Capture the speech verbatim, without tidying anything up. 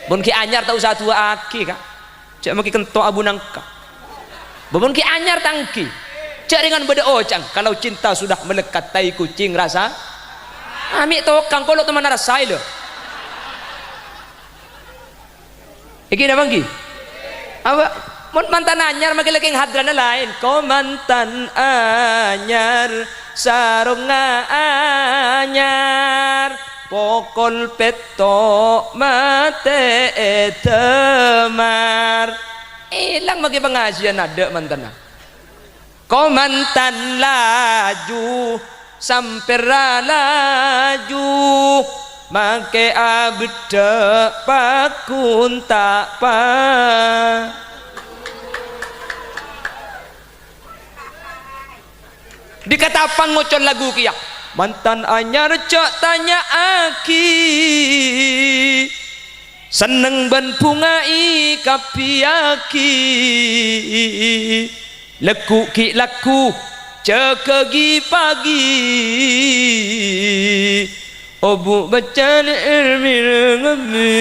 Mon ghi' anyar ta' osa adu'aaghi, Ka'. Jhâ' maghi kento abu nangka. Mon ghi' anyar ta' ènggi. Jhâ' rèngan bâdâ oca'na, "Kalau cinta sudah melekat, tai kucing rasa." Amè' tokang, kolo' teman rasa lho. Ènggi napa ènggi? Apa? Mon mantan anyar maghi lakè' hadrana laèn. Ko mantan anyar, sarongnga anyar, pokol pètto' matè èdâmar. Èlang maghi pangajiân adâ' mantanna. Ko mantan laju, sampèra laju, makè abheddhâ' pakun ta' pa. Dikatapang ngocol lagu kèya. Mantan anyar jhâ' tanya'aghi. Senneng bân bhunga èkabbhiyâghi. Lagghu' ghi' lagghu', jâgâghi paghi. Obu' bâccana èlmina ngabbhi.